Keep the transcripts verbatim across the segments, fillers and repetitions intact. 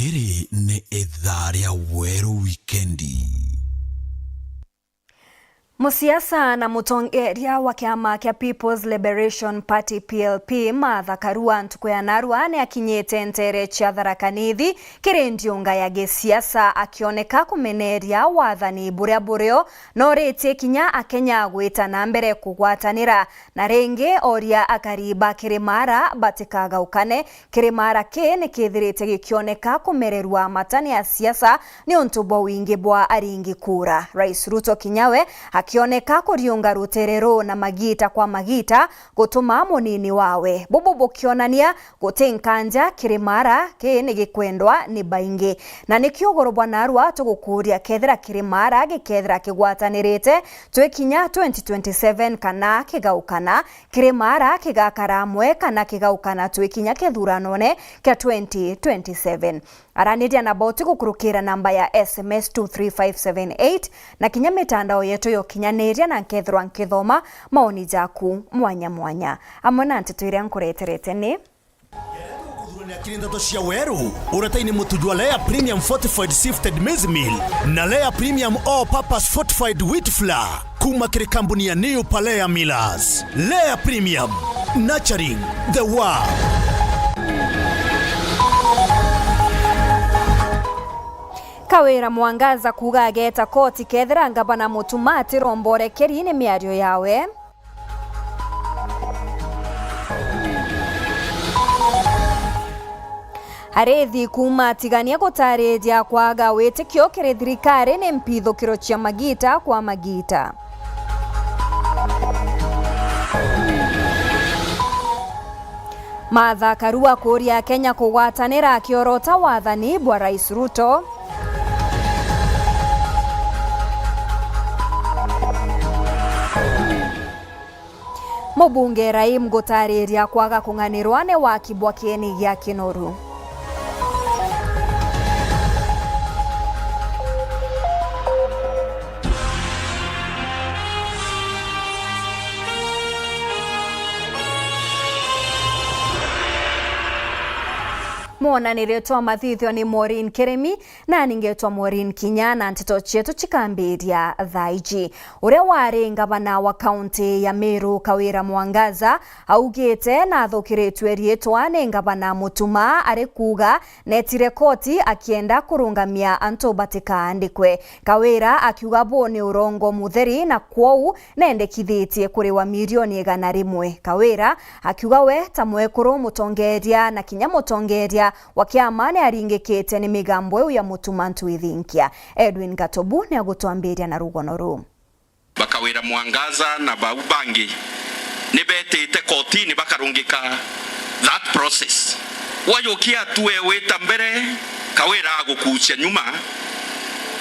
Riri ni ithaa ria Weru Wikendi. Musiasa na mutongeria wa kiama kia People's Liberation Party, P L P, Martha Karua ntuku ya narua ni akinyite nteere cia Tharaka Nithi kiri ndiunga ya gisiasa, akioneka kumeneria wathani buria burio, na oritie kinya Akenya gwita na mbere kugwatanira. Na ringi oria akari ba Kirimara batikagaukane. Kirimara ki ni kithirite gikioneka kumererua matane ya siasa niuntu bwa wingi bwa aringi kura. Rais Ruto kinya we akioneka kuriunga rutere ruu na magita kwa magita gutuma munini wawe. Bubu bukionania guti nkanja Kirimara ki ni gikwendwa ni baingi. Na nikio ugoro bwa narua tugukuria kethira Kirimara gikethira kigwatanirite twi kinya twenty twenty-seven kana kigaukana, Kirimara kigakara amwe kana kigaukana twi kinya kithuranone kia twenty twenty-seven. Araniria na boti gukurukira namba ya S M S two three five seven eight na kinya mitandao yetu ya ukinyaniria, na nkethirwa nkithoma maoni jaku mwanya mwanya amwe na nteto iria nkureterete ni Kuthurania kiri ndeto cia Weru, uretaini mutu jwa Lea Premium Fortified Sifted Maize Meal na Lea Premium All Purpose Fortified Wheat Flour kuma kiri kambuni ya New Palea Millers. Lea Premium, nurturing the world. Kawira Mwangaza kuuga ageeta koti kethira ngavana Mutuma atiromborekeri ni miario yawe. Arithi kuuma Tigania gutariria kwaga witikio kiri thirikari ni mpithukiro cia magita kwa magita. Martha Karua kuuria Kenya kugwatanira akiorota wathani bwa Rais Ruto. Mubunge Raim gutariria kwaga kung'anirwa ni waki bwa kieni gia Kinoru. Mwonanirio twa mathithio ni Maureen Kirimi, nani ngetwa Maureen Kinya, na nteto cietu cikambiria thaa iji. Uria wari ngavana wa kaunti ya Meru, Kawira Mwangaza, augite nathukiritue riitwa ni ngavana Mutuma, ari kuuga netire koti akienda kurungamia antu batikaandikwe. Kawira akiuga buu ni urongo mutheri, na kwou nendekithitie kuriwa mirioni igana rimwe. Kawira akiuga we ta mwekuru mutongeria na kinya mutongeria wa kiama ni aringikite ni migambo iu ya Mutuma Ntwithinkia. Edwin Gatobu ni agutwambiria na rugono ruu. Bakawira Mwangaza na bau bangi ni betite kotini bakarungika that process. Wajukia atue wita mbere, Kawira agukucia nyuma,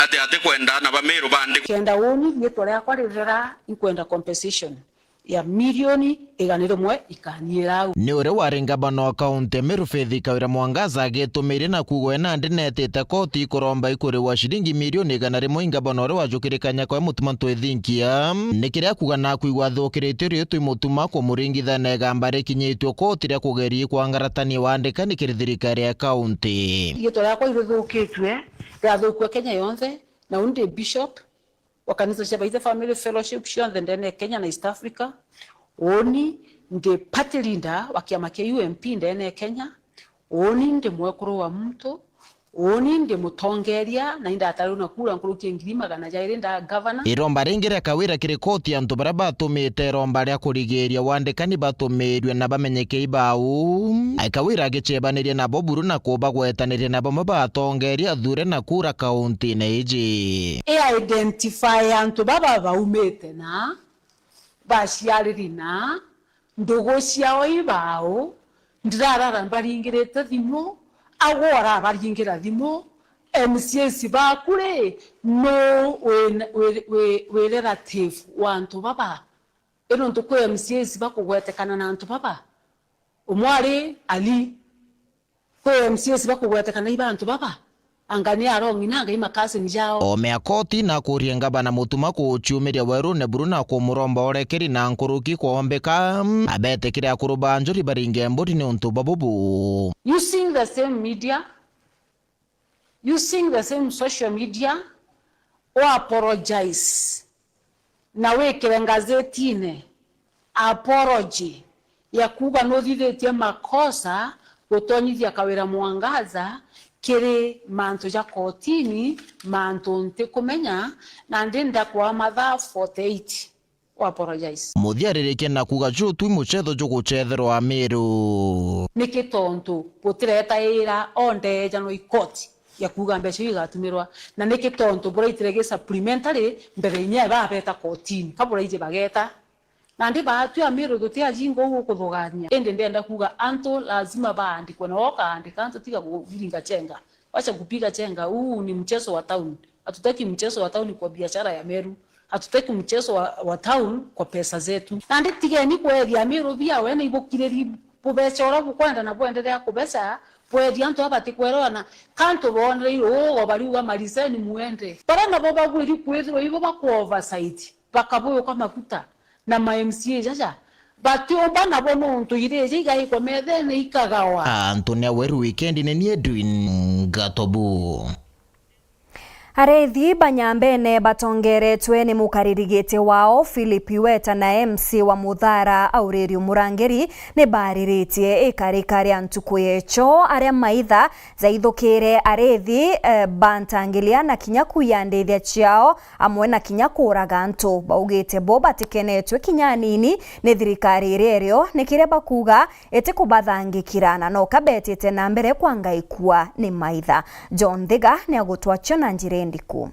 ati atikwenda na Bameru bandikwe. Kenda uuni riitwa riakwa rithera, inkwenda compensation ya mirioni igana rimwe ikaniira au. Ni uria wari ngavana wa kaunti ya Meru Faith Kawira Mwangaza agitumire na kuuga we nandi netite koti kuromba ikuriwa ciringi mirioni igana rimwe i ngavana uria wajukire kanya kwa Mutuma Ntwithinkia. Ni kiria kuuga na kwigua athukiritue riu twi Mutuma kumuringithania na igamba rikinyitue koti ria kugeria kwangaratania wandikani kiri thirikari ya kaunti. Riitwa riakwa irithukitue, riathukua Kenya yonthe, na uuni ndi bishop wa kanisa cia Baithe Family Fellowship cionthe ndene ya Kenya na East Africa. Uuni ndi party leader wa kiama kia U M P ndene ya Kenya. Uuni ndi mwekuru wa muntu. Uuni ndi mutongeria, na indatariu na kura nkuruki ya ngiri magana jairi nda governor. Iromba ringi ria Kawira kiri koti antu baria batumite iromba ria kurigiria wandikani batumirwe na bamenyeke ibau. Kawira agicebaniria nabo buru na kubagwetaniria na bamwe batongeria athure na kura kaunti ntine iji. I identify antu baba baumite na, baciariri na, ndugu ciao ibau, ndirarara mbaringirite thimu, agwe arabaringira thimu, M C As baku ri, nu wi, wi, wi, wi relative wa antu baba? I nontu kwi M C As bakugwetekana na antu baba. Umwe ari Ali. Kwi M C As bakugwetekana iba antu baba, anga ni arong'i na anga i makasini jao. Ome a koti na akurie ngavana Mutuma kuuciumiria werune buru na kumuromba urekeri na nkuruki kwombeka, abetikire akuru ba njuri baringe mburi niuntu bwa bubu. Using the same media, Using the same social media, u apologize na wikire ngazetine apology ya kuuga nuthithitie makosa gutonyithia Kawira Mwangaza kiri mantu ja kotini, mantu ntikumenya, na ndi ndakwaa mathaa forty-eight. U apologize. Muthia aririkia na kuuga juju ti mucetho jugucetherwa Amiru. Niki tontu butiretaira ondeejanwa i koti ya kuuga mbeca iu igatumirwa, na niki tontu buraitire gi supplementary mbere inya babeta kotini, ka buraiji bageta. Nandi baatwi Amiru tuti ajinga uu ukuthugaania, indi ndienda kuuga antu lazima baandikwe, na wokaandika antu tiga kubiringa chenga. Wacha kupiga chenga, huu ni mchezo wa town. Hatutaki mchezo wa town kwa biashara ya Meru. Hatutaki mchezo wa, wa town kwa pesa zetu. Nandi tigeni kweethia Meru bia we na ibukiriri bubeca uria bukwenda na bwenderea kubeca, bweethia antu aba batikwelewana. Kantu boonere irugo bariuga mariseni mwende. Baria nabo babwiri kwithirwa ibo baku oversight, bakabuuka maguta na ma M C A jaja. Batiumba nabo nontu iria ija igaikwa methene ikagawa. Antu ni Aweru wikendi ni ni Edwin Gatobu. Arithi ba Nyambene batongeretwe ni mukariri giti wao Philip Iweta na M C wa Muthara Aurelio Murangiri ni bariritie ikarika ria ntuku yecho aria maitha jaithukire arithi, eh, bantangilia na kinya kuiya ndithia ciao amwe na kinya kuuraga antu. Baugite bo batikenetwe kinya anini ni thirikari iria irio ni kiria bakuuga itikubathangikira na noka betite na mbere kwanga ikua ni maitha. John Thiga ni agutwacio na njira indiku.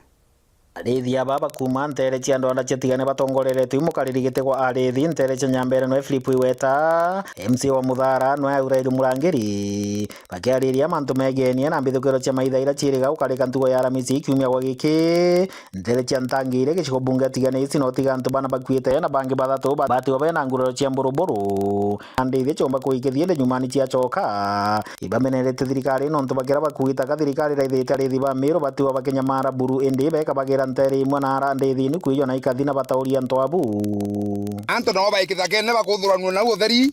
Arithi aba bakuuma nteere cia ndwanda ciatigane batongoreretwe i mukariri giti gwa arithi nteere cia Nyambene nwe Philip Iweta, M C wa Muthara nwe Aurelio Murangiri, bakiariria mantu megenie na mbithukiro cia maitha iria ciiriga gukarika ntugo ya Aramisi kiumia gwa giki. Nteere cia Ntangire gicigo bunge atiganite no tiga antu bana bakuite na bangi bathatu ba-, batiwa bena nguraro cia mburuburu. Na ndithi ciumba kuikithia ndi nyumani ciacoka. Ibamenerete thirikari nontu bakira bakuita ka thirikari iraithite arithi ba Miru batiwa bakinyamara buru indi beka bagira nteere imwe na ara ndithi ni kwijwa na ikathi na batauria antu abu. Antu nao baikithagene bakuthuranua nau utheri,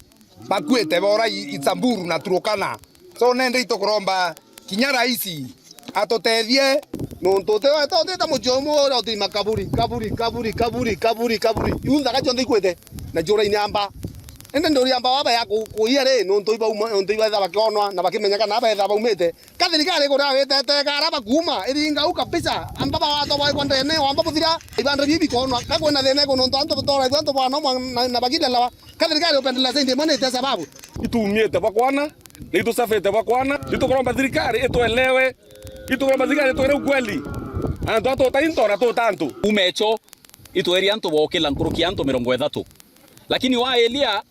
bakuite bora i-, i Samburu na Turukana. So nende itukuromba kinya raisi atutethie, nontu uti wete utite mucii umwe uria uti makaburi, kaburi, kaburi, kaburi, kaburi, kaburi. Iu nthaka cionthe ikwite, na ciura inyamba. Indi nduri amba waba ya ku-, kuia ri, nontu ibauma, nontu ibaetha bakionwa na bakimenyeka na baetha baumite. Ka thirikari ikuria witete kara bakuuma, iringa u kabisa, amba bawatwa baikwa ndene, wamba buthira, ibanda bibi bikonwa, ka kwina thina iku nontu antu butora, antu bwana umwe na, na bagilelawa. Ka thirikari upendelea zaidi imwe ni ite sababu. Ituumite bakwana, na itusafite bakwana, itukuromba thirikari ituelewe, itukuromba thirikari itwire ukweli. Antu atuta into na tuta antu. Umecho, itweria antu bokila nkuruki ya antu mirongo ithatu. Lakini wa elia,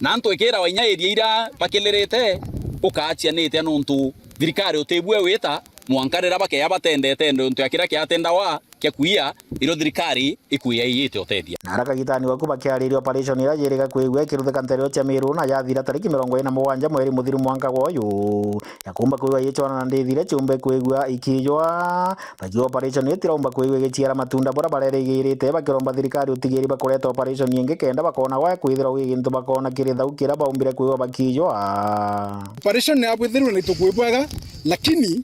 na antu ikira wainya eria ira bakilirite, ukaachia nitia nontu thirikari utibue wita, mwanka rira bakeya batendete nontu ya kiria kiatendawa, kia kuia, irio thirikari ikuia iite utethia. Na ara kagitani waku bakiariria operation iria yiriga kwigua ikiruthika nteere cia Miru na yathira tariki mirongo iri na mugwanja mweri muthiru mwanka gwa uyu, ya kuumba kwigua yichwana na ndithire ciumbe kwigua ikijwa. Bakiuga operation itiraumba kwigua igiciara matunda buria barerigirite, bakiromba thirikari utigiri bakureta operation ingi kenda bakona gwa kwithirwa gwi gintu bakona kiri thau kiria baumbire kwigua bakijwa. Operation ya bwithirwe ni tukui bwega, lakini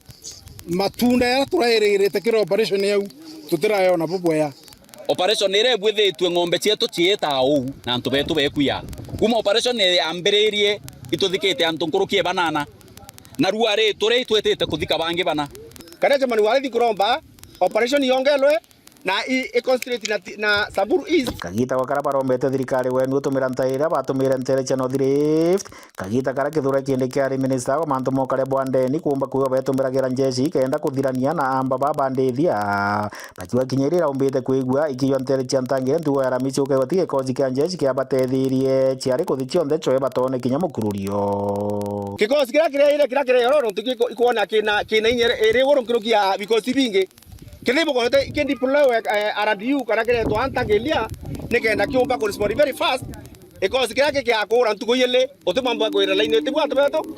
matunda jaria turairigirite kiri operation yau, tutirayona bubwea. Operation iria ibwithitue ng'ombe cietu ciitaa uu, na antu betu bekuya. Kuma operation yambiririe, ituthikite antu nkuruki e banana. Na rua ri, turi twitite kuthika bangi bana. Karia Chairman wa Arithi kuromba, operation yongelwe, na i, i concentrate na ti, na Samburu East. Kagita gwa karia barombete thirikari wenu utumira ntaira batumire nteere cia North Rift. Kagita karia Kithure Kindiki ari minista wa mantu ma ukare bwa ndeni kuumba kwigua betumiragira njeshi kenda kuthirania na amba ba bandithia. Bakiuga kinya iria iraumbite kwigua ikijwa nteere cia ntangire ntugo ya Aramisi ukaigua ti gikosi kia njeshi kiabatethirie ciari kuthi cionthe coe batone kinya mukururio. Gikosi kiria kiraire, kiria kiraire oro nontu giko-, ikwona kina, kina inya iri iguru nkuruki ya bikosi bingi. Kithi bukorete kideploywe, eh, R D U kana kiretwa Antagelia, nikenda kiumba ku respond very fast. Ikosi kiria kikiakura ntuku ijiri, uti mambo ya kwira line, uti bwatu betu.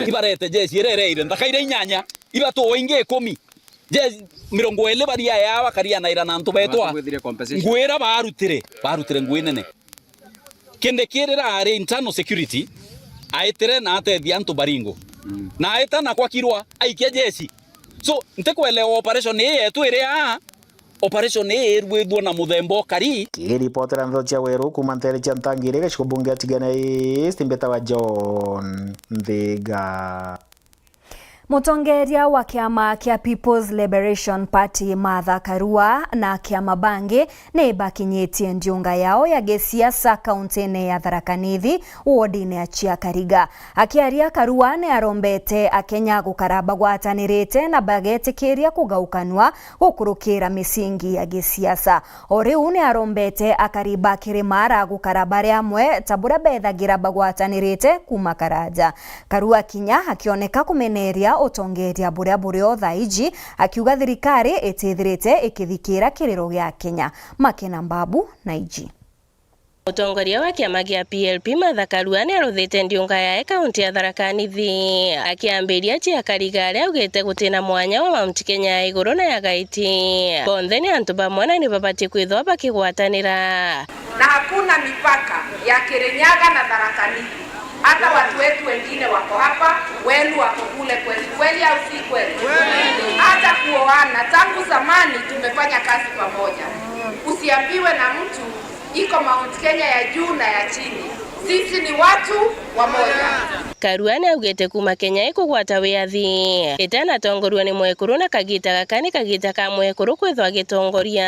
Ibarete jeshi iria ireire nthaka iria inyanya, ibatu o ingi ikumi. Jeshi mirongo iri baria yao bakarianaira na antu betwa. Batugwithire compensation. Ngwira barutire, barutire ngui nene. Kindiki rira ari internal security, aitire na atethia antu Baringo. Mm. Na aita na kwa Kirwa, aikia jeshi. So, ntikwelewa operation ii yetu iri aa, operation ii irwithua na muthemba ukari. Kiripotera ndeto cia Weru kuuma nteere cia Ntangiri, gicigo bunge ya Tigania East, mbitawa John Nthiga. Mutongeria wa kiama kia People's Liberation Party, Martha Karua, na kiama bangi ni bakinyitie ndiunga yao ya gisiasa kauntine ya Tharaka Nithi, wodine ya Chiakariga. Akiaria, Karua ni arombete Akenya gukara bagwatanirite na bagetikiria kugaukanua gukurukira misingi ya gisiasa. O riu ni arombete akari ba Kirimara gukara bari amwe ta buria bethagira bagwatanirite kuuma karaja. Karua kinya akioneka kumeneria utongeria buria buri o thaa iji, akiuga thirikari itithirite ikithikira kiriro gia Akenya. Makena Mbabu na iji. Mutongoria wa kiama gia P L P, Martha Karua, ni aruthite ndiunga yae kaunti ya Tharaka Nithi. Akiambiria Chiakariga, aria augite gutina mwanya wa Mount Kenya ya iguru na ya gaiti. Bonthe ni antu bamwe na ni babatie kwithwa bakigwatanira. Na hakuna mipaka ya Kirinyaga na Tharaka Nithi. Hata watu wetu wengine wako hapa, wenu wako kule kwetu. Kweli au si kweli? Hata kuoana, tangu zamani tumefanya kazi pamoja. Usiambiwe na mtu iko Mount Kenya ya juu na ya chini. Sisi ni watu wamoja. Karua ni augite kuuma Kenya ikugwata wiathi, itanatongorua ni mwekuru, na kagita gaka ni kagita ka mwekuru kwithwa agitongoria.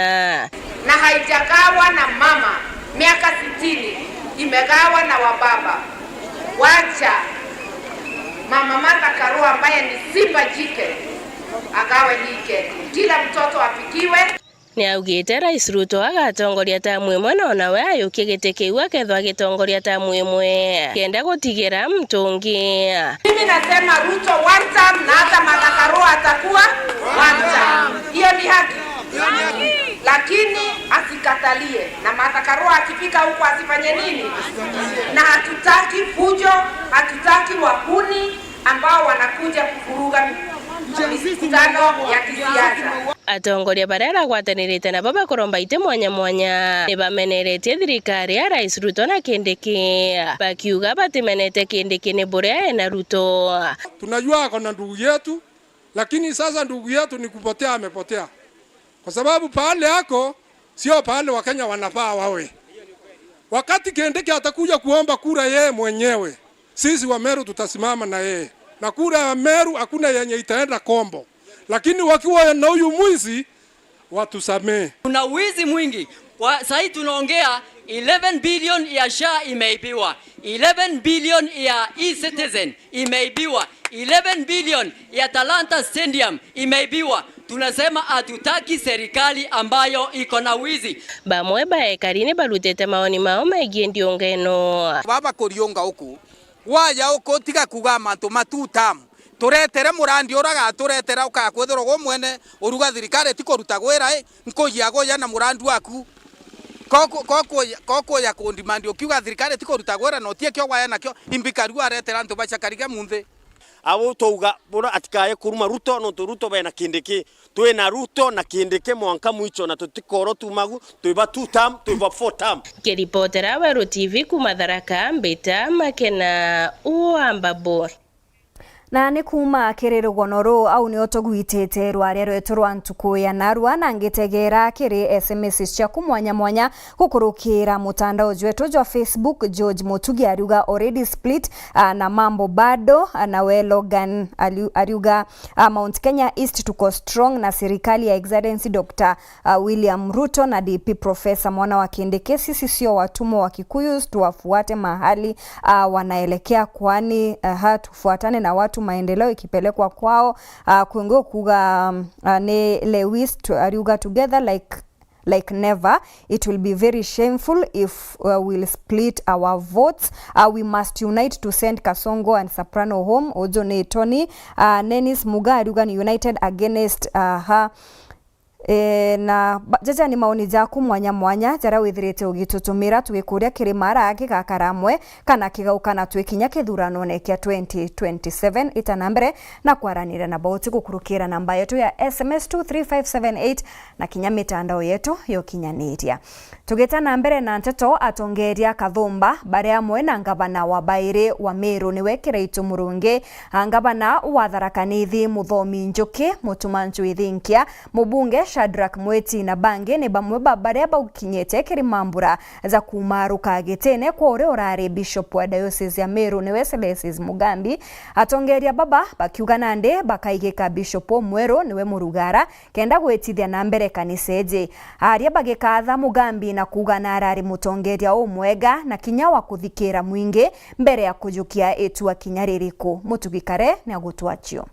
Na haijagawa na mama, miaka sitini, imegawa na wababa. Wacha Mama Martha Karua ambaye ni simba jike agawe hii Kenya. Kila mtoto apikiwe. Ni augite Rais Ruto agatongoria tamu imwe, na ona we ayukie giti kiu akethwa agitongoria tamu imwe, kenda gutigira muntu ungi. Mimi nasema Ruto one term, na hata Martha Karua atakuwa one term. Hiyo ni haki. Lakini asikatalie. Na Martha Karua akifika huko asifanye nini? Na hatutaki fujo, hatutaki wahuni ambao wanakuja kuvuruga mikutano ya kisiasa. Atongoria baria aragwatanirite nabo bakuromba iti mwanya mwanya, ni bameneretie thirikari ya Rais Ruto na Kindiki, bakiuga batimenete Kindiki ni buria ena Ruto. Tunajua ako na ndugu yetu, lakini sasa ndugu yetu ni kupotea amepotea, kwa sababu pahali ako sio pahali Wakenya wanafaa wawe. Wakati Kindiki atakuja kuomba kura yeye mwenyewe, sisi wa Meru tutasimama na yeye, na kura ya Meru hakuna yenye itaenda kombo, lakini wakiwa na huyu mwizi, watusamee. Kuna wizi mwingi. Kwa sahi tunaongea, eleven billion ya SHA imeibiwa, eleven billion ya e-Citizen imeibiwa, eleven billion ya Talanta Stadium imeibiwa. Tunasema hatutaki serikali ambayo iko na wizi. Bamwe ba ekari ni barutite maoni mao megie ndiunga ino. Baba kuriunga uku, waja uku tiga kuga mantu ma two term. Turetere murandi uria agaturetera, ukakwithirwa gwe mwene uruga thirikari ti kuruta gwira i, nkuya guya na murandi waku. Koku-, kokuya, kokuya kundimandi ukiuga thirikari ti kuruta gwira na utie kio gwaya nakio, imbika riu aretera antu ba Chiakariga munthi. Abo twauga bura atikaye kuruma Ruto, nontu Ruto bena Kindiki. Twina Ruto na Kindiki mwanka mwicho, na tutikoro tumagu, twiba two term, twiba four term. Kiripotera Weru T V kuuma Tharaka, mbita Makena wa Mbabu. Na ni kuuma kiri rugono ruu, au nio tugwitite rwaria rwetu rwa ntuku ya narua, na ngitegera kiri S M S ciaku mwanya mwanya gukurukira mutandao jwetu jwa Facebook. George Mutugi ariuga already split, ah, na mambo bado, ah, nawe Logan ariu-, ariuga, ah, Mount Kenya East tuko strong na serikali ya Excellency Doctor ah, William Ruto na D P Professor Mwana wa Kindiki, sisi sio watumwa wa Kikuyu, tuwafuate mahali, ah, wanaelekea, kwani, aha, tufuatane na watu maendeleo ikipelekwa kwao. Ah, kwingi kuga, um, ah, ni Lewis tu-, ariuga together like, like never. It will be very shameful if, uh, we'll split our votes. Uh, we must unite to send Kasongo and Soprano home. Uju ni Tony. Uh, Nenis Muga ariuga ni united against, aha, E, na ba-, jaja ni maoni jaku mwanya mwanya jaria withirite ugitutumira, tugikuria kirima ara gigakara amwe kana kigaukana twikinya kithuranone kia twenty twenty-seven. Ita na mbere na kwaranira na bauti gukurukira namba yetu ya S M S two three five seven eight na kinya mitandao yetu ya ukinyaniria. Tugita na mbere na nteto, atongeria Kathumba bari amwe na ngavana wa bairi wa Meru niwe Kiraitu Murungi, a ngavana wa Tharaka Nithi Muthomi Njuki, Mutuma Ncui Thinkia, mubunge Shadrack Mwiti na bangi ni bamwe ba baria baukinyite kiri mambura ja kumaruka gitine kwa uria urari Bishop wa Diocese ya Meru niwe Celestis Mugambi. Atongeria baba bakiuga nandi bakaigika Bishop umweru niwe Murugara kenda gwitithia na mbere kanisa iji. Aria bagikaatha Mugambi na kuuga na arari mutongeria umwega na kinya wa kuthikira mwingi mbere ya kujukia itua kinya ririku. Mutugi Kare ni agutwachio.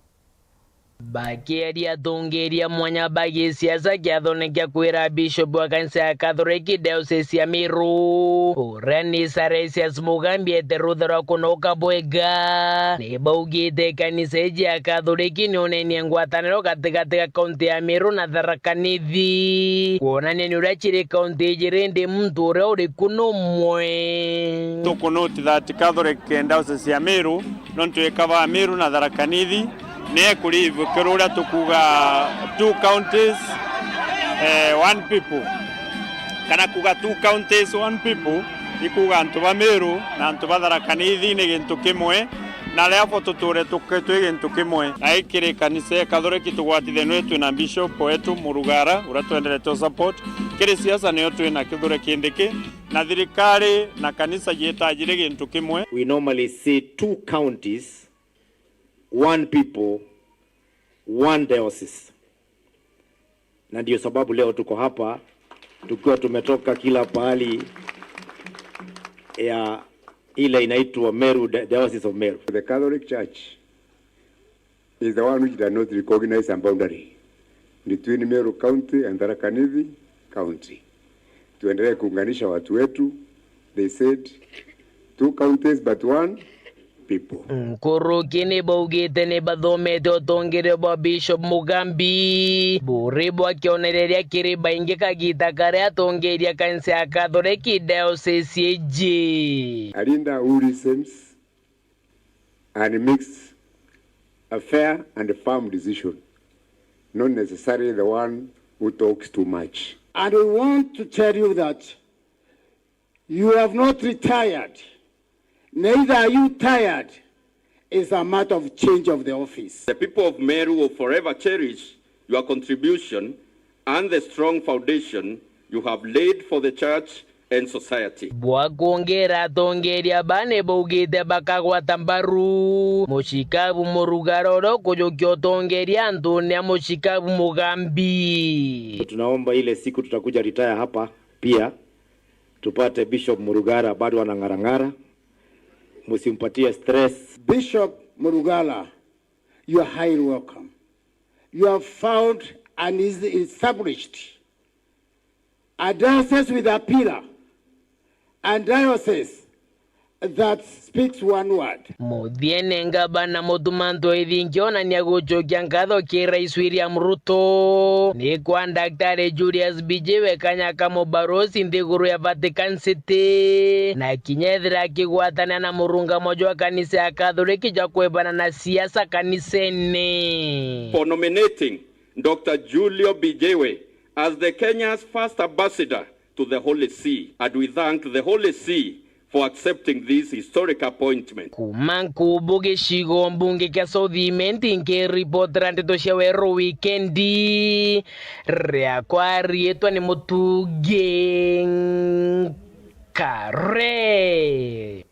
Bakiaria atongeria mwanya ba gisiasa kiathone kia kwira Bishop wa kanisa ya Catholic Diocese ya Meru, uria ni Salesius Mugambi ete rutha rwa kunoka bwega, ni baugite kanisa iji ya Catholic ni unenie ngwataniro gatigati ga kaunti ya Meru na Tharaka Nithi, kwonania ni uria ciri kaunti ijiri ndi muntu uria uri ku numwe. Tukunoti that Catholic Diocese ya Meru, nontu ikavaa Meru na Tharaka Nithi, ni ekurivu kiri uria tukuga two counties, eh, one people. Kana kuga two counties, one people, ikuga antu ba Meru na antu ba Tharaka Nithi ni gintu kimwe, na therefore tuture tuke-, twi gintu kimwe. Na ikiri kanisa ya Catholic tugwatithanue twi na Bishop wetu Murugara, uria twenderete support. Kiri siasa nio twi na Kithure Kindiki, na thirikari na kanisa jieta jiri gintu kimwe. We normally say two counties, one people, one diocese. Na ndio sababu leo tuko hapa tukiwa tumetoka kila pahali ya ile inaitwa Meru, Di-, Diocese of Meru. The Catholic Church is the one which does not recognize a boundary between Meru County and Tharaka Nithi County. Tuendelee kuunganisha watu wetu. They said, "Two counties but one people." Nkuruki ni baugite ni bathomete utongeria bwa Bishop Mugambi buri bwa kionereria kiri baingi kagita karia atongeria kanisa ya Catholic Diocese iji. A leader who listens and makes a fair and firm decision, not necessarily the one who talks too much. And we want to tell you that you have not retired, neither are you tired. It's a matter of change of the office. The people of Meru will forever cherish your contribution and the strong foundation you have laid for the church and society. Bwa kwongera, atongeria aba ni baugite bakagwata mbaru mucikabu Murugara uria ukujukia utongeria antune a mucikabu Mugambi. Tunaomba ile siku tutakuja retire hapa pia, tupate Bishop Murugara bado anang'arang'ara. Musimpatie stress. Bishop Murugara, you are highly welcome. You have found and is established a diocese with a pillar, a diocese that speaks one word. Muthiene, ngavana Mutuma Ntwithingi onania gucokia nkatho ki Rais William Ruto ni kwa Daktari Julius Mbijiwe kanya ka mubarosi nthiguru ya Vatican City, na kinya ethira akigwatania na murungamo jwa kanisa ya Catholic jwa kwebana na siasa kanisene. For nominating Doctor Julio Mbijiwe as the Kenya's first ambassador to the Holy See, and we thank the Holy See for accepting this historic appointment. Kuuma Nkubu gicigo mbunge kia South Imenti, nkiripotera ndeto cia Weru Wikendi, riakwa riitwa ni Mutugi Nkare.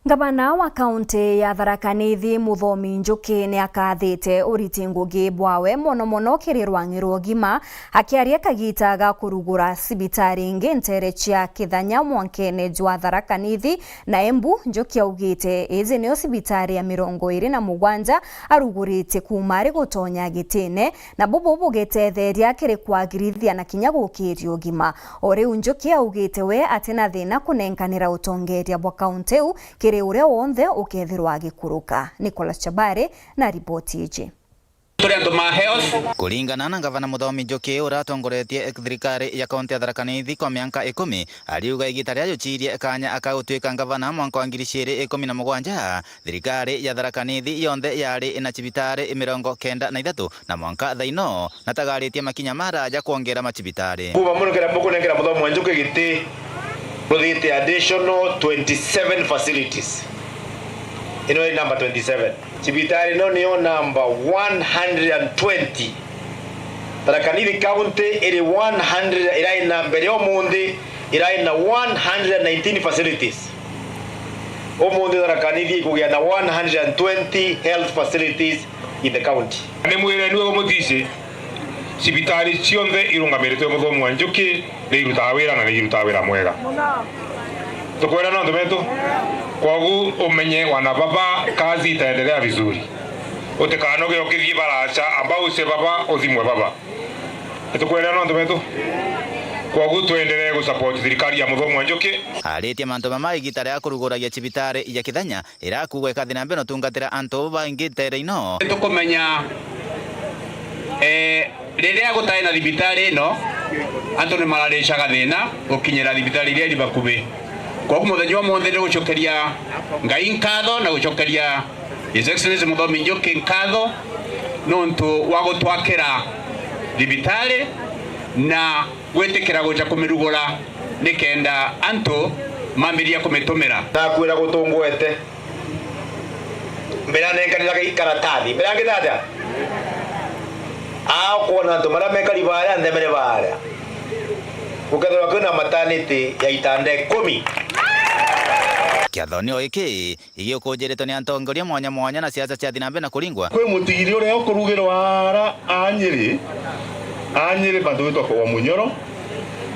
Ngavana wa kaunti ya Tharaka Nithi Muthomi Njuki ni akathite uriti ngugi bwawe mono mono kiri rwang'i rwa ugima. Akiaria kagita ga kurugura cibitari ingi ntere cia Kithanya mwankene jwa Tharaka Nithi na Embu, Njuki augite iji niyo cibitari ya mirongo iri na mugwanja arugurite kuuma ari gutonya gitine, na bubu bugetetheria kiri kwagirithia na kinya gukiria ugima. O riu Njuki augite we atina thina kunenkanira utongeria bwa kaunti iu kiri uria wonthe ukethirwa agikuruka. Nicholas Chabari na riboti iji. Turi antu ma health. Kuringana na Ngavana Muthomi Njuki, uria atongoretie thirikari ya kaunti ya Tharaka Nithi kwa mianka ikumi, ariuga igita riria jucirie kanya aka gutuika ngavana mwanka wa ngiri ciiri ikumi na mugwanja, thirikari ya Tharaka Nithi yonthe yari na cibitari mirongo kenda na ithatu, na mwanka thaino natagaritie makinya maraja kwongera macibitari. Kuuma munukira mukunengera Muthomi wa Njuki giti, ruthite additional twenty-seven facilities. Ino ni number twenty-seven. Cibitari ino niyo number one hundred and twenty. Tharaka Nithi County iri one hundred, irai na mbere umunthi, irai na one hundred and nineteen facilities. Umunthi Tharaka Nithi ikugia na one hundred and twenty health facilities in the county. Ni mwirenu ugu mutici, cibitari cionthe irungamiritwe Muthomi wa Njuki ni irutaga wira na ni irutaga wira mwega. Tukwirana antu betu? Kwogu umenye wana baba, kazi itaendelea vizuri. Utikanoge ukithii baraca, amba uce baba, uthimwe baba. Nitukwirana antu betu? Kwogu tuendelee gusupport thirikari ya Muthomi wa Njuki. Aritie mantu mama igita ria kuruguragia cibitari ya Kithanya, irakugwa ikathi na mbere utungatira antu baingi ntere ino. Tukumenya, eh, riria gutai na thibitari ino, antu ni mararicaga thina gukinyira thibitari iria iri bakubi. Kwogu muthenya wa umunthi ni gucokeria Ngai nkatho na gucokeria His Excellency Muthomi Njuki nkatho nontu wa gutwakira thibitari na gwitikira guja kumirugura nikenda antu mambiria kumitumira. Nakwira gutungwete. Mbere anenkanira ikaratasi. Mbere angita atia? Aa, ukwona antu maria mekari baria, nthemere baria. Gukethirwa kwina mataniti ya itanda ikumi. Kiathoni o iki, igiukunjiritwe ni atongoria mwanya mwanya na siasa ciathi na mbere na kuringwa. Kwi mutigiri uria ukurugirwa ara a Nyeri, a Nyeri bantu gwitwa kwa Munyoro,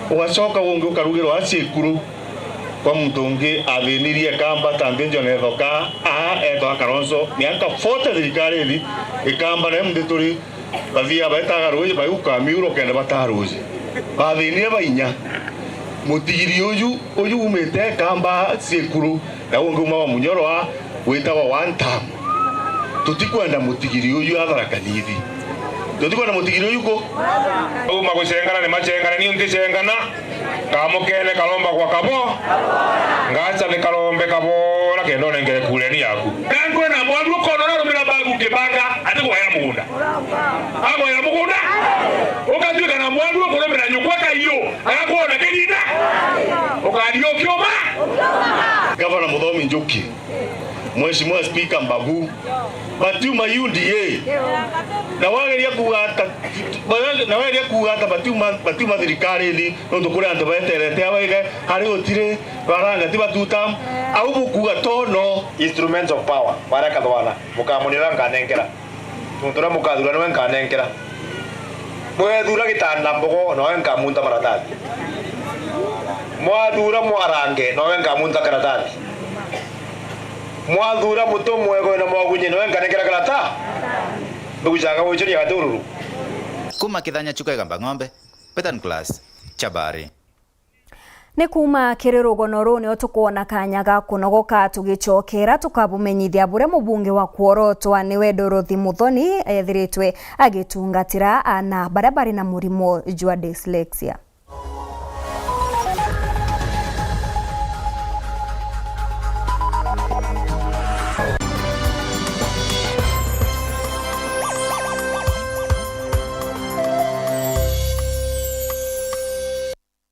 ugacoka ungi ukarugirwa a Ciikuru kwa muntu ungi athinirie Kamba ta nthi John Ethoka, a etwa Kalonzo, miaka forty thirikari ithi, Ikamba na imuthi turi Bathia baetaga ruuji, baiuka miuro kenda bataa ruuji. Baathinire bainya. Mutigiri uju, uju umite Kamba Ciikuru, na ungi uma wa Munyoro a witagwa one term. Tutikwenda mutigiri uju a Tharaka Nithi. Tutikwenda mutigiri uju ku. Uma gucengana ni macengane, niu nticengana. Kamukene karomba gwa kabo. Ngaca ni karombe kabora kenda unengere kureni yaku. Gangwe na mwaru ukonora rumira bagu kibanga ati gwaya mugunda. Agwaya mugunda. Ukatuika na mwaru ukurumira nyukwa kaiyo. Agakwona kirinda. Ukaria ukiuma. Gavana Muthomi Njuki. Mheshimiwa Speaker Mbabu, batiuma U D A. Na wageria kuuga ata, na wageria kuuga ata batiuma, batiuma thirikarini, nontu kuri antu beterete abaige, hari gutiri baranga ti batuta, au bukuuga tono. Instruments of power, baria kathwana, mukamunira nkanenkera. Muntu uria mukathura niwe nkanenkera. Mwethura gitanda mbogo, nawe nkamunta maratathi. Mwathura mwarange, nawe nkamunta karatathi. Mwathura muto mwego na mwagunye, nawe nkanenkera karata. Mbigucanga wicuria gatururu. Kuma Kithanya Chuka Igamba Ng'ombe, Peter Nicholas, Chabari. Ni kuuma kiri rugono ruu nio tukwona kanya ga kunogoka tugicokera tukabumenyithia buria mubunge wa kworotwa niwe Dorothy Muthoni ethiritwe agitungatira aana baria bari na murimo jwa dyslexia.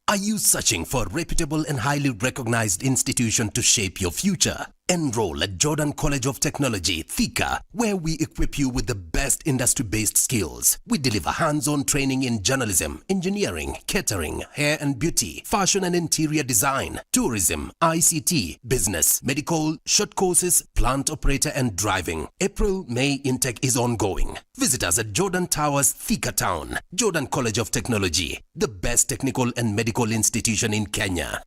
Are you searching for a reputable and highly recognized institution to shape your future? Enroll at Jordan College of Technology, Thika, where we equip you with the best industry based skills. We deliver hands on training in journalism, engineering, catering, hair and beauty, fashion and interior design, tourism, I C T, business, medical, short courses, plant operator, and driving. April May intake is ongoing. Visit us at Jordan Towers, Thika Town. Jordan College of Technology, the best technical and medical institution in Kenya.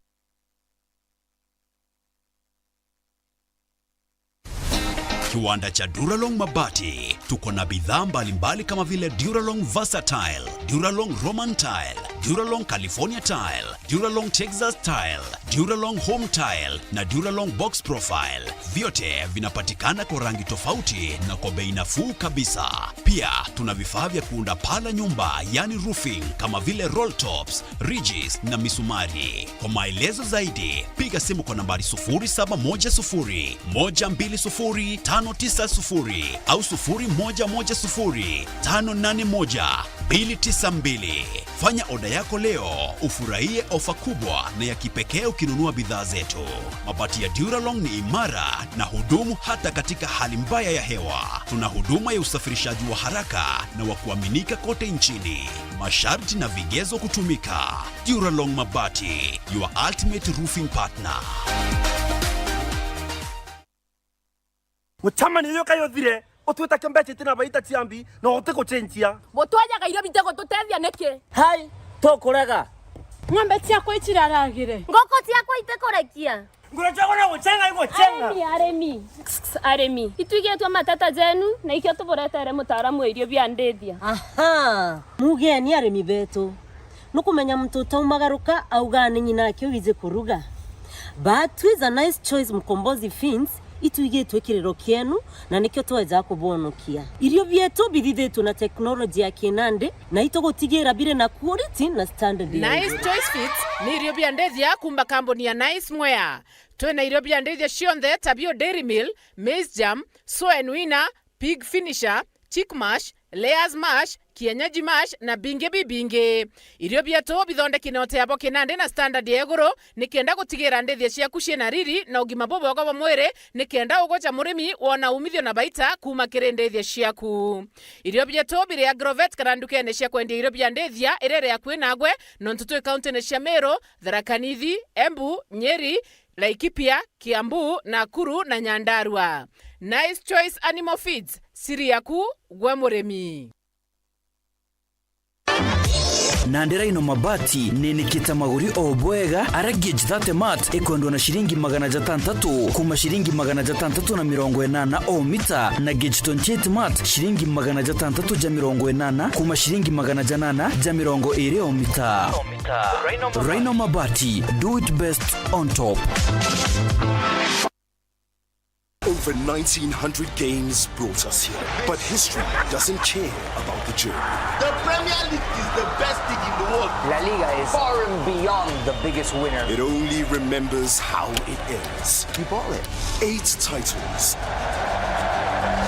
Kiwanda cha Duralong Mabati. Tuko na bidhaa mbalimbali kama vile Duralong Versatile, Duralong Roman Tile, Duralong California Tile, Duralong Texas Tile, Duralong Home Tile na Duralong Box Profile. Vyote vinapatikana kwa rangi tofauti na kwa bei nafuu kabisa. Pia tuna vifaa vya kuunda paa la nyumba, yani roofing, kama vile roll tops, ridges na misumari. Kwa maelezo zaidi, piga simu kwa nambari sufuri saba moja sufuri, moja mbili sufuri, tano tisa sufuri au sufuri moja moja sufuri, tano nane moja, mbili tisa mbili. Fanya oda yako leo, ufurahie ofa kubwa na ya kipekee ukinunua bidhaa zetu. Mabati ya Duralong ni imara na hudumu hata katika hali mbaya ya hewa. Tuna huduma ya usafirishaji wa haraka na wa kuaminika kote nchini. Masharti na vigezo kutumika. Duralong Mabati, your ultimate roofing partner. Gucamania uyu kayo thire, utwita kiombeche tina baita ciambi, na uti gucenjia. Butwajaga irio bite gututethia niki? Hai, tukurega. Ng'ombe ciakwa iciraragire. Nguku ciakwa itikurekia. Ngura ciakwa na gucenga igucenga. Arimi, arimi. Arimi. Itwigitwe mateta jenu, na ikio tuburetere mutaaramu wa irio bia ndithia. Aha, mugeni arimi betu. Nukumenya muntu utaumagaruka auga ni nyina ake wiji kuruga. But with a Nice Choice Mkombozi Feeds, itwigitwe kiriro kienu, na nikio tweja kubonokia. Irio bietu bithithitwe na teknoloji ya kinandi, na itugutigira biri na quality na standard ya Nice iguru. Choice Feeds ni irio bia ndithia kuuma kambuni ya Nice Mwea. Twina irio bia ndithia cionthe ta bio Dairy Meal, Maize Germ, Soen Winner, Pig Finisher, Chick Mash, Layers Mash, Kienyeji Mash na bingi bibingi. Irio bietu bithondeki na uteabo kinandi na standard ya iguru, nikenda gutigira ndithia ciaku ciina riri na ugima bubwega bwa mwiri, nikenda ugwe ja murimi wona umithio na baita kuuma kiri ndithia ciaku. Irio bietu biri Agrovet kana ndukene cia kwendia irio bia ndithia iria iri akui nagwe, nontu twi kauntine cia Meru, Tharaka Nithi, Embu, Nyeri, Laikipia, Kiambu, Nakuru na Nyandarua. Nice Choice Animal Feeds, siri yaku gwe murimi. Nandi Rhino Mabati ninikite maguri o bwega, ara gauge thirty mat ikwendwa na ciringi magana jatantatu kuma ciringi magana jatantatu na mirongo inana o mita, na gauge twenty-eight mat ciringi magana jatantatu ja mirongo inana kuma ciringi magana janana ja mirongo iri o mita. Rhino Mabati, do it best on top. Over nineteen hundred games brought us here, but history doesn't care about the journey. The Premier League is the best league in the world. La Liga is far and beyond the biggest winner. It only remembers how it ends. You bought it. Eight titles.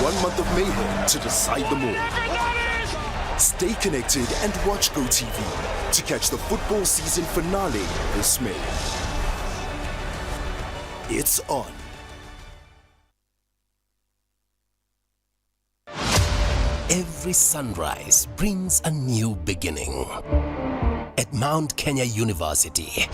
One month of mayhem to decide them all. Stay connected and watch GoTV to catch the football season finale this May. It's on. Every sunrise brings a new beginning. At Mount Kenya University,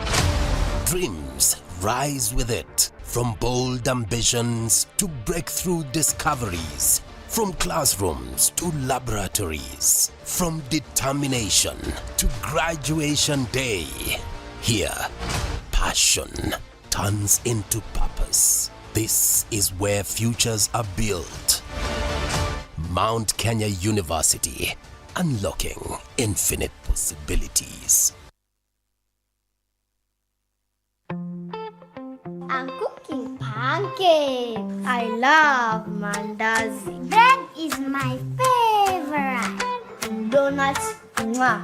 dreams rise with it. From bold ambitions to breakthrough discoveries, from classrooms to laboratories, from determination to graduation day. Here, passion turns into purpose. This is where futures are built. Mount Kenya University, unlocking infinite possibilities. I'm cooking pancakes. I love mandazi. Bread is my favorite. Donuts, mwah.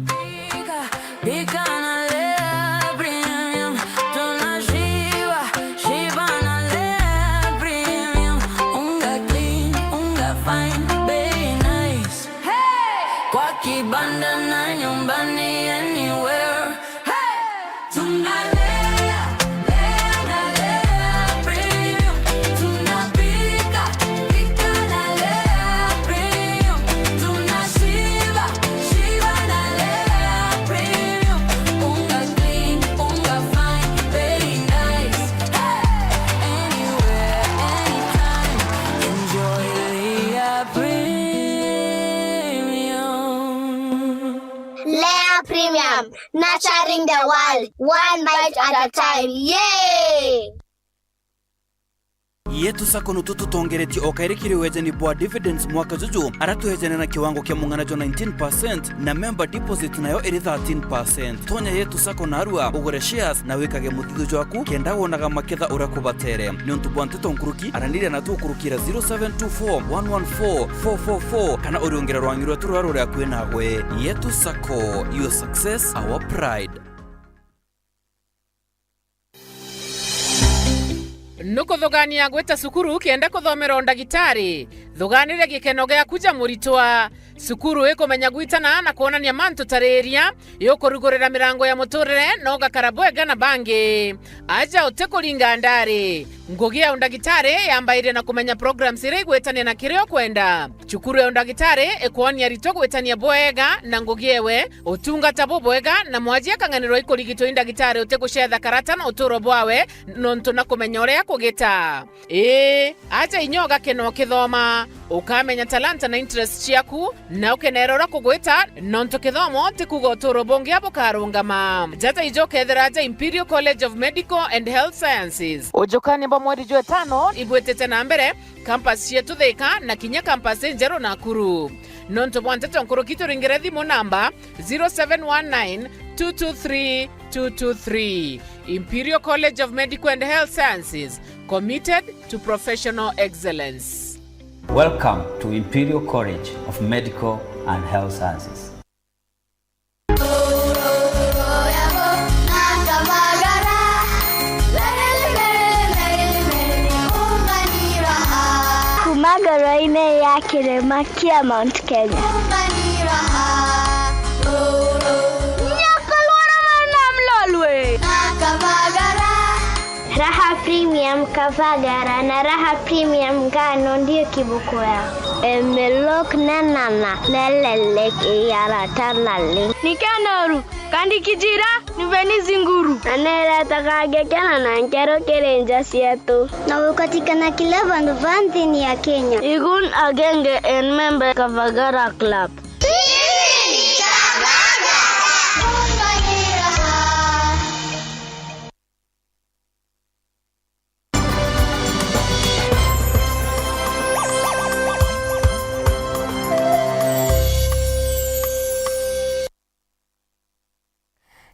Pika, pika na Lea Premium. Tunashiba, shiba na Lea Premium. Unga clean, unga fine, bei nice. Hey! Kwa kibanda na nyumbani, anywhere. Hey! Tunalea, lea na Lea Premium. Tunapika, pika na Lea Premium. Tunashiba, shiba na Lea Premium. Unga clean, unga fine, very nice. Hey! Anywhere, anytime. Enjoy Lea Premium. Lea Premium, nurturing the world, one bite at a time. Yay! Yetu Sacco nutu tutongeretie o kairi kiri wejani bwa dividends mwaka juju, ara twejane na kiwango kia mung'ana jwa nineteen percent, na member deposit nayo iri thirteen percent. Tonya Yetu Sacco narua, ugure shares na wikage muthithu jwaku, kenda wonaga maketha uria kubatere. Niuntu bwa nteto nkuruki, araniria na tukurukira zero seven two four one one four four four four, kana uriungire rwangi rwetu ruria ruri akui nawe. Yetu Sacco, your success, our pride. Nukuthugania gwita cukuru kenda kuthomera undagitari? Thuganiria gikeno giaku ja muritwa. Cukuru ikumenya gwitana na kwonania mantu tariria, iukurugurira mirango ya muturire, na ugakara bwega na bangi. Aja utikuringa ndari. Ngugi ya undagitari yambairia na kumenya programs iria igwitania na kiria ukwenda. Cukuru ya undagitari ikwonia aritwa gwitania bwega na ngugi ewe, utungata bubwega, na mwaji akang'anirwa ikurigitwa i ndagitari utigucetha karata na uturo bwawe, nontu na kumenya uria kugita. Ii, aja inya ugakena ukithoma, ukamenya talanta na interest ciaku, na ukenera uria kugwita, nontu kithomo ti kuuga uturo bungi bukarungama. Jaja ijo ukethira aja Imperial College of Medical and Health Sciences. Ujukania bwa mweri jwa itano ibwitite na mbere, campus cietu Thika na kinya campus injeru Nakuru. Nontu bwa nteto nkuruki, turingire thimu namba zero seven one nine two two three two two three. Imperial College of Medical and Health Sciences, committed to professional excellence. Welcome to Imperial College of Medical and Health Sciences. Kuma ngoro-inĩ ya kĩrĩma kĩa Mount Kenya. Nyakorwa na mwana mlolwe. Raha Premium Kavagara na Raha Premium Ngano ndio kiboko yao. Emelok nenana nelelek iyarata naleng. Nikenoru, kandi kijira, niveni zinguru. Aneretaga ngekena na nkero kiri nja cietu. Na gukatikana kila vandu va nthini ya Kenya. Igun agenge en member Kavagara Club.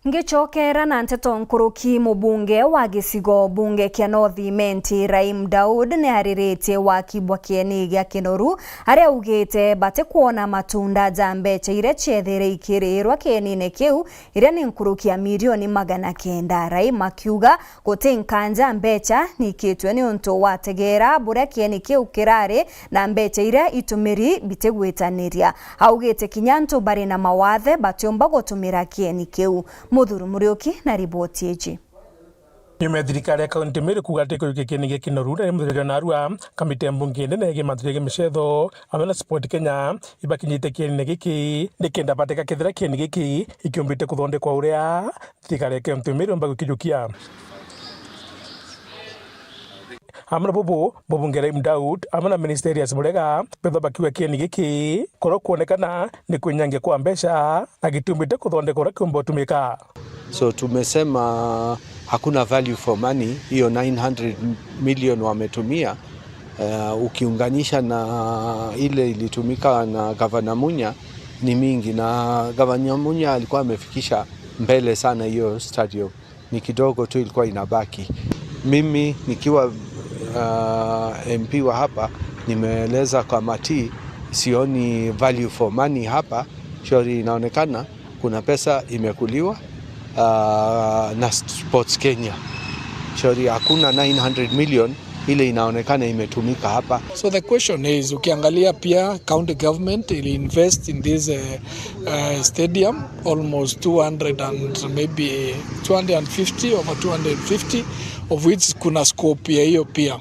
Ngicokera na nteto nkuruki, mubunge wa gicigo bunge kia North Imenti, Raim Daud, ni ariritie waki bwa kieni gia Kinoru, aria augite batikwona matunda ja mbecha iria ciethire ikirirwa kienine kiu, iria ni nkuruki ya milioni magana kenda. Raim akiuga guti nkanja mbecha niikitwe niuntu wategeera buria kieni kiu kirari na mbecha iria itumiri bitigwitaniria. Augite kinya antu bari na mawathe batiumba gutumira kieni kiu. Muthuri Muriuki na riboti iji. Nyuma ya thirikari ya kaunti Meru kuuga ati kujukia kieni gia Kinoru na muthenya narua, kamiti ya mbunge nene yegie mantu jegie micetho, amwe na Sport Kenya, ibakinyite kienine giki, nikenda batega kethira kieni giki ikiumbite kuthondekwa uria thirikari ya kaunti Meru yomba gukijukia. Amwe na bubu, mubunge Raim Daud, amwe na minister Elias Murega, bethwa bakiuga kieni giki, koro kuonekana ni kwinyangia kwa mbecha, na gitiumbite kuthondeka uria kiumba utumika. So tumesema hakuna value for money, hiyo nine hundred million wametumia, eh, ukiunganisha na ile ilitumika na Gavana Munya ni mingi, na Gavana Munya alikuwa amefikisha mbele sana hiyo stadium, ni kidogo tu ilikuwa inabaki. Mimi nikiwa, uh, M P wa hapa, nimeeleza kamati, sioni value for money hapa, shauri inaonekana kuna pesa imekuliwa, ah, na Sports Kenya. Sorry, hakuna nine hundred million ile inaonekana imetumika hapa. So the question is, ukiangalia pia county government ili invest in this, eh, eh, stadium almost two hundred and maybe two hundred and fifty, over two hundred fifty, of which kuna scope ya hiyo pia.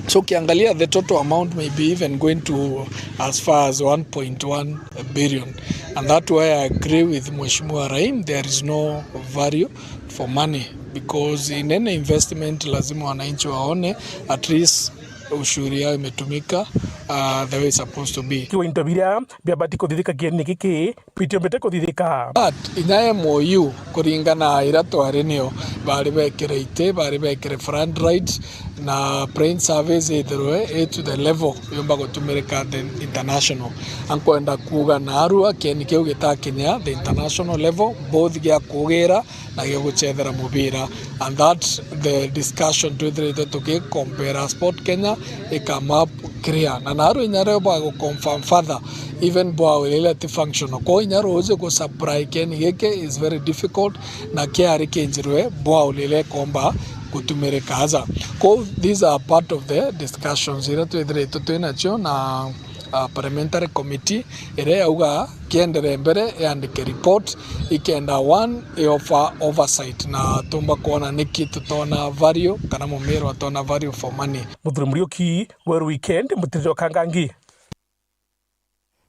So ukiangalia the total amount may be even going to as far as one point one billion. And that why I agree with Mheshimiwa Raim, there is no value for money, because in any investment lazima wananchi waone at least ushuru yao imetumika, uh, the way it's supposed to be. Kiwa into biria biabati kuthithika kieni giki, bitiumbite kuthithika. But inya M O U kuringana na iria twari nio, bari bekire iti, bari bekire flood rights, Na brain surveys ithirwe i to the level yumba gutumirika the international. Ankwenda kuuga narua kieni kiu gitakinya the international level, both gia kuugira na gia gucethera mubira, and that the discussion twithiritwe tugicompare Sport Kenya i come up clear. Na narua inya rio bwa guconfirm further, even bwa ulile ti functional. Kwou inya ruuji gusupply kieni giki is very difficult, na kiari kinjirwe bwa ulile ikomba gutumirika aja. Kwou these are part of the discussions iria twithiritwe twinacio na uh, parliamentary committee iria yauga kienderee mbere yandike report ikenda one yofa oversight na tumba kwona niki tutona value kana mumiro atona value for money. Muthuri Muriuki, Weru Weekend, Mutiri wa Kangangi.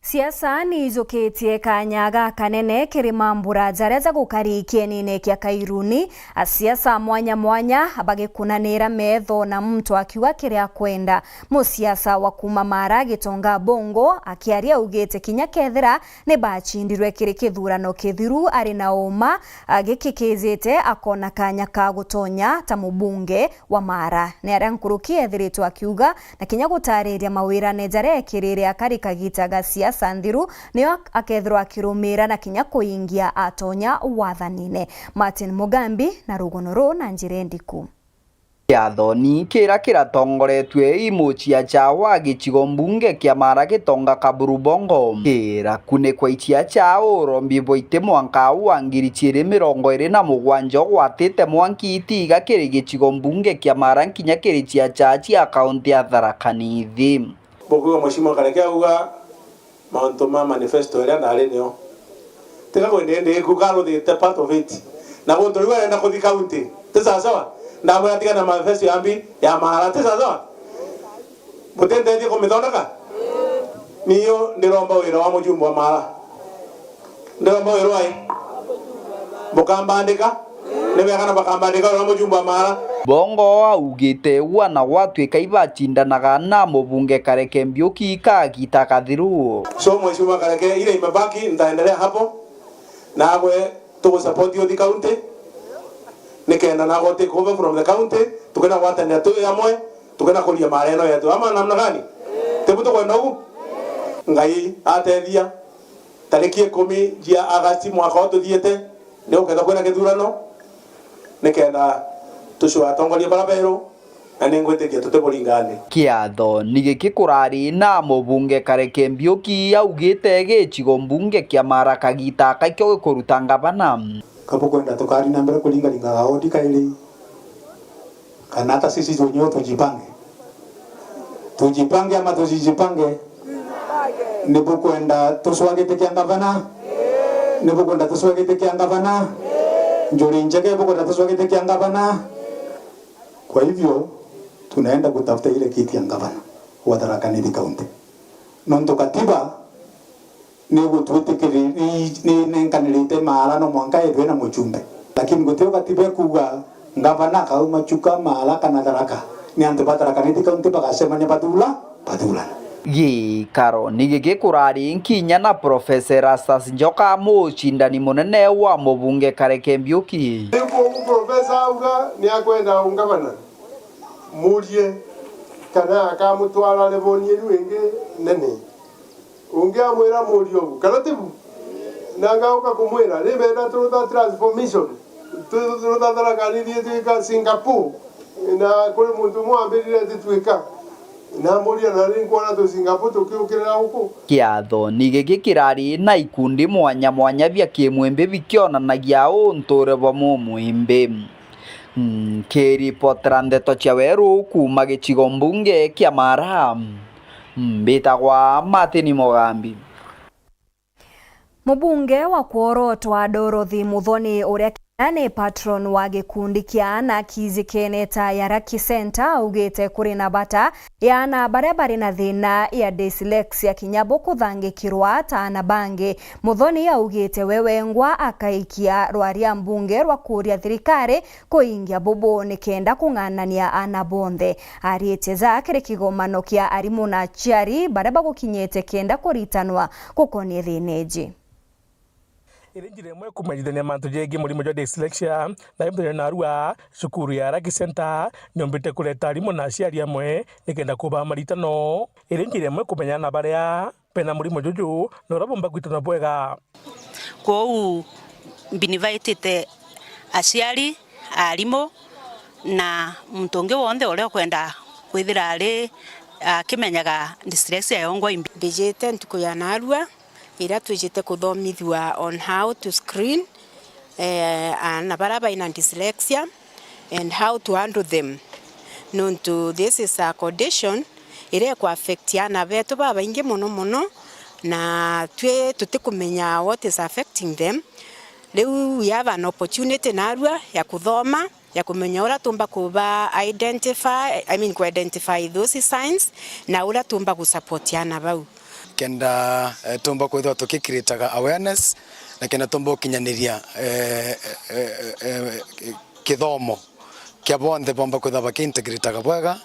Siasa ni ijukitie kanya gakanene kiri mambura jaria jagukari kienine kia Kairuni, asiasa mwanya mwanya bagikunanira metho na muntu akiuga kiria akwenda. Musiasa wa kuma Mara Gitonga Bongo akiaria augite kinya kethira ni bacindirwe kiri kithurano kithiru, ari na uma agikikijite akona kanya ka gutonya ta mubunge wa Mara. Ni aria nkuruki ethiritwe akiuga na kinya gutariria mawirane jaria ekirire akari kagita ga siasa nthiru, nio akethirwa akirumira na kinya kuingia atonya wathanine. Martin Mugambi na rugono ruu na njira indiku. Kiathoni kiria kiratongoretue i muciaca wa gicigo mbunge kia Mara Gitonga Kaburu Bongo, kirakunikwa iciaca urombi bwa iti mwanka wa ngiri ciiri mirongo iri na mugwanja ugwatite mwanki itiga kiri gicigo mbunge kia Mara nkinya kiri ciaca cia kaunti ya Tharaka Nithi. Bukwigua Mheshimiwa Kareke auga mauntu ma manifesto iria ndari nio. Tiga kwende ndi ku karuthite part of it. Na guntu riu arenda kuthi county. Ti sawa sawa? Ndamwira tiga na manifesto ya mbi ya Mara. Ti sawa sawa? Mutindethie kumithondeka? Niyo ndiromba wira wa mujumbe wa Mara. Ndiromba wira wa i? Mukambandika? Ni bega na bakambandika wira wa mujumbe wa Mara. Bongo augite wana gwatuika ibacindanaga na mubunge Kareke Mbiuki kagita kathiru. So, Mheshimiwa Kareke, ile imebaki, nitaendelea hapo. Nagwe tugusupport uthi county. Nikenda nagwe take over from the county. Tukenda gwatanira twi amwe. Tukenda kuria mareno yetu. Ama namna gani? Tibu tukwenda ugu? Ngai atethia. Tariki ikumi cia Agasti mwaka uyu tuthiite, ni gukethwa kwina githurano, nikenda tucua atongoria bara beru, na ni ngwitikia tutiburingane. Kiatho ni giki kurari na mubunge Kareke Mbiuki augite gicigo mbunge kia Mara kagita kaikio gikuruta ngavana. Kabukwenda tukari na mbere kuringaringaga odi kairi? Kana hata sisi wenyewe tujipange? Tujipange ama tusijipange? Nibukwenda tucwa giti kia ngavana? Nibukwenda tucwa giti kia ngavana? Njuri Njeke ibukwenda tucwa giti kia ngavana? Kwa hivyo, tunaenda kutafuta ile kiti ya ngavana wa Tharaka Nithi County. Nontu katiba ni gutwitikiri-, ni, ni nenkanirite Mara no mwanka ethwe na mucumbe. Lakini gutio gatiba ikuuga ngavana akauma Chuka, Mara kana Tharaka. Ni antu ba Tharaka Nithi County bagacemania bathura, bathurana. Gikaro ni giki kurari nkinya na Professor Erastus Njoka, mucindani munene wa mubunge Kareke Mbiuki. Riu kogu Professor auga ni akwenda ungavana, murie kana akamutwara level iu ingi nene. Ungi amwira murio ugu, kana tibu? Na ngauka kumwira, ni benda turutha transformation, tu-, turutha Tharaka Nithi itwika Singapore, na kuri muntu umwe wambirire ati twika. Na muria, na ni nkwona tu Singapore tukiukirira guku. Kiatho ni giki kirari na ikundi mwanya mwanya bia kimwimbi bikionanagia unture bwa mumwimbi. Nkiripotera ndeto cia weru kuuma gicigo mbunge kia Mara, mbitagwa Martin Mugambi. Mubunge wa kworotwa Dorothy Muthoni, uria kinya ni patron wa gikundi kia aana kijikene ta ya Lucky Center, augite kuri na bata ya aana baria bari na thina ya dyslexia kinya bo kuthangikirwa ta aana bangi. Muthoni augite we wengwa akaikia rwaria mbunge rwa kuuria thirikari kuingia bubu nikenda kung'anania aana bonthe. Aritie ja kiri kigomano kia arimu na aciari baria bagukinyite kenda kuritanwa gukonie thina iji. Iri njira imwe kumenyithania mantu jegie murimo jwa dyslexia, na muthenya narua, cukuru ya Lucky Center niumbite kureta arimu na aciari amwe nikenda kubaa maritano. Iri njira imwe kumenyana na baria bena murimo juju na uria bomba kwitana bwega. Kwou mbinivitite aciari, arimu na muntu ungi wonthe uria ukwenda kwithira ari akimenyaga dyslexia yongwa imbi. Mbijite ntuku ya narua iria twijite kuthomithua on how to screen, eh, aana baria baina dyslexia and how to handle them. Nontu this is a condition iria iku affect aana betu babaingi mono mono, na twi tutikumenya what is affecting them. Riu we have an opportunity narua ya kuthoma, ya kumenya uria tumba kuba identify, I mean, ku identify those signs, na uria tumba gu support aana bau. Kenda, eh, tumba kwithirwa tukicreataga awareness, na kenda tumba gukinyaniria, eh, eh, eh, eh, kithomo kia bonthe bomba kwithirwa bakiintegrataga bwega,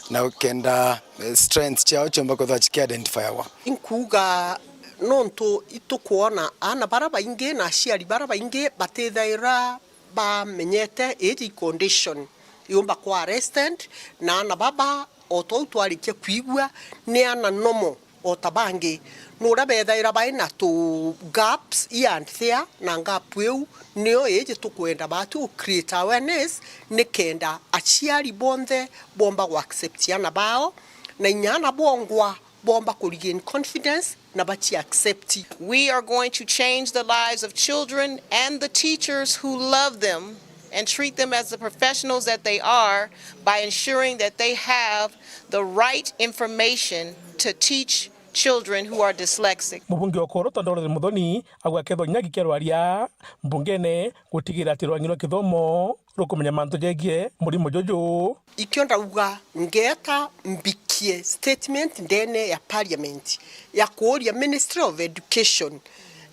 na kenda, eh, strengths ciao ciumba kwithirwa cikiidentifyagwa. Inkuuga nontu itukwona aana baria baingi na aciari baria baingi batithaira bamenyete iji condition yumba kwa arrested, na aana baba, o twau twarikia kwigua, ni aana normal o ta bangi. Ni uria bethaira bai na tu gaps here and there, na gap iu nio iji tukwenda batu create awareness, nikenda aciari bonthe bomba gu accept aana bao, na inya aana bongwa bomba ku regain confidence na baci accept. We are going to change the lives of children and the teachers who love them and treat them as the professionals that they are by ensuring that they have the right information to teach children who are dyslexic. Mubunge wa Ukuru Dorothy Muthoni auga akethwa kinya gikerwaria mbungene gutigira ati rwangi rwa kithomo rukumenya mantu jegie murimo juju. Ikio ndauga, ngeeta mbikie statement ndene ya parliament ya kuuria Ministry of Education,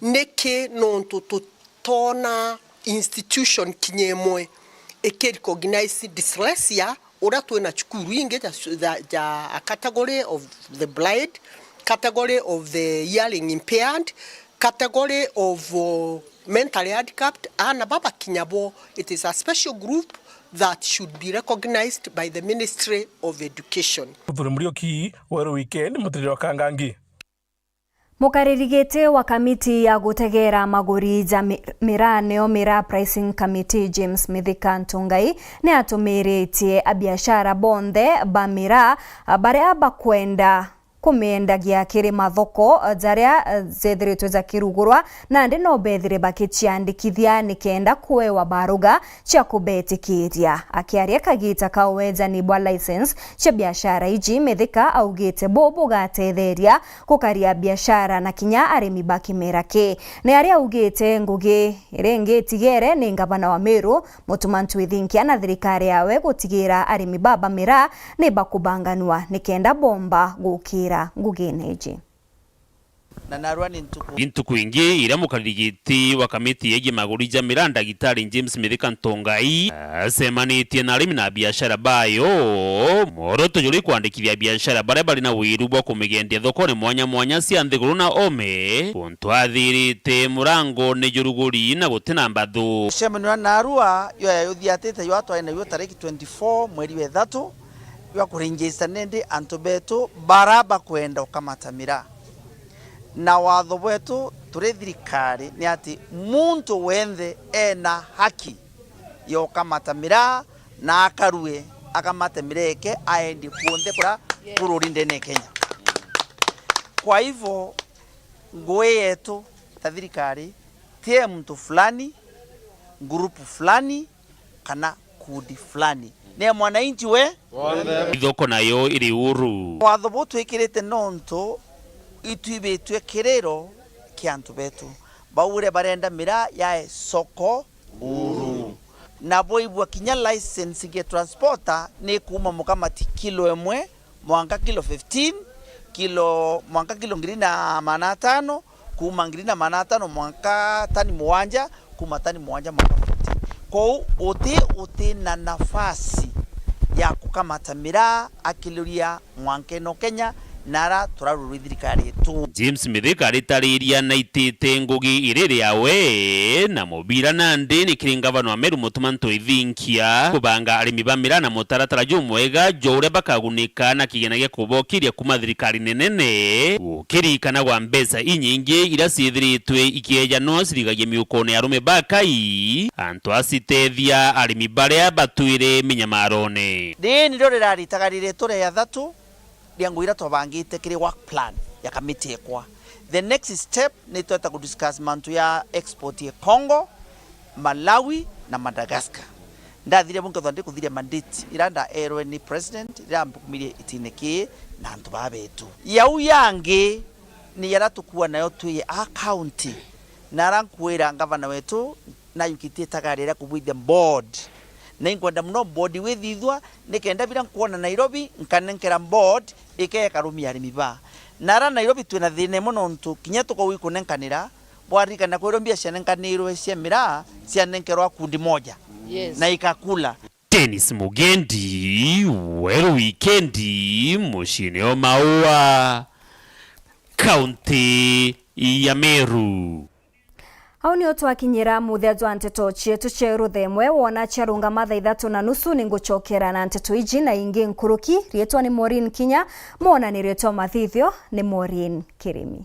niki nontu tutoona institution kinya imwe iki recognize dyslexia, uria twina cukuru ingi ja, ja, ja a category of the blind, category of the hearing impaired, category of, uh, mentally handicapped, aana baba kinya bo, it is a special group that should be recognized by the Ministry of Education. Muthuri Muriuki, Weru Weekend, Mutiriri wa Kangangi. Mukariri giti wa kamiti ya gutegeera maguri ja mi-, miraa, nio Miraa Pricing Committee, James Mithika Ntungai, ni atumiritie abiashara bonthe ba miraa, a, baria bakwenda kumiendagia kiri mathoko, a, jaria, a, jethiritwe jakirugurwa, nandi no bethire bakiciandikithia nikenda kuewa baruga cia kubetikiria. Akiaria kagita ka uwejani bwa license cia biashara iji, Mithika augite buu bugatetheria gukaria biashara na kinya arimi ba kimera ki. Ni aria augite ngugi iria ingi itigere ni ngavana wa Meru, Mutuma M'Ethingia, na thirikari yawe gutigira arimi baba miraa ni bakubanganua nikenda bomba gukira ngugine iji. Na narua ni ntuku. Ni ntuku ingi iria mukariri giti wa kamiti yegie maguri ja miraa, Ndagitari James Mithika Ntungai, acemanitie na arimi na biashara bayo, mworoto juri kwandikithia biashara baria bari na wiru bwa kumigendia thokone mwanya mwanya cia nthiguru na ome, guntu athirite murango ni juruguri na guti na mbathu. Mucemanio wa narua yo yayuthiatite yo atwari nayo tariki twenty-four mweri wa ithatu, jwa kuregister nindi antu betu bara bakwenda ukamata miraa. Na watho bwetu turi thirikari ni ati muntu wenthe ena haki ya ukamata miraa na akarue, akamate miraa eke aendie kuonthe kuria bururi ndene Kenya. Kwa hivyo, ngui yetu ta thirikari ti ya muntu fulani, ngurupu fulani, kana kundi fulani. Ni ya mwananchi we. Ithoko nayo iri uru. Watho buu twikirite nontu itwibitue kiriro kia antu betu. Bau uria barenda miraa yae soko uru. Na boibua kinya license ya transporter ni kuuma mukamati kilo imwe mwanka kilo fifteen, kilo, mwanka kilo ngiri na magana atano, kuuma ngiri na magana atano mwanka tani mugwanja, kuuma tani mugwanja mwanka fifteen. Kwou uti, uti na nafasi ya kukamata miraa akiluria mwanka ino Kenya, nara turarurwi thirikari yetu. James Mithika aritariria na itite ngugi iriri yawe na mubira nandi ni kiri ngavana wa Meru Mutuma Ntoithinkia kubanga arimi ba miraa na mutaratara jumwega jwa uria bakagunika na kigina gia kubokiria kuma thirikarine nene, gukirikanagwa mbeca inyingi iria ciithiritwe ikiejanwa cirigagie miukone ya arume ba kai, antu a citethia arimi baria batwire minyamarone. Riini rio riraritaga riri tureya thatu ria ngugi iria twabangite kiri work plan ya kamiti ekwa. The next step ni tweta ku discuss mantu ya export ya Congo, Malawi na Madagascar. Ndathire bu nkethwa ndikuthiria mandate ira ndaerwe ni president ira mbukumirie itine kii na antu baa betu. Yau yangi ni yara tukua nayo twi a county, na ara nkwira ngavana wetu nayukitie itagaria ria kubwithia board, na inkwenda muno board withithua, nikenda bira nkwona Nairobi nkanenkera board ikeeka rumi arimi ba. Na ara Nairobi twina thina imwe nontu kinya tukauga ikunenkanira, bwaririkana kwirwa mbia cianenkanirwe cia miraa cianenkerwa kundi moja. Yes. Na ikakula. Dennis Mugendi, Weru Wikendi, muciine o Maua, kaunti ya Meru. Au nio twakinyira muthia jwa nteto cietu cia rutha imwe. Wona ciarungama thaa ithatu na nusu, ni ngucokera na nteto iji na ingi nkuruki. Riitwa ni Maureen Kinya, mwonanirio twa mathithio ni Maureen Kirimi.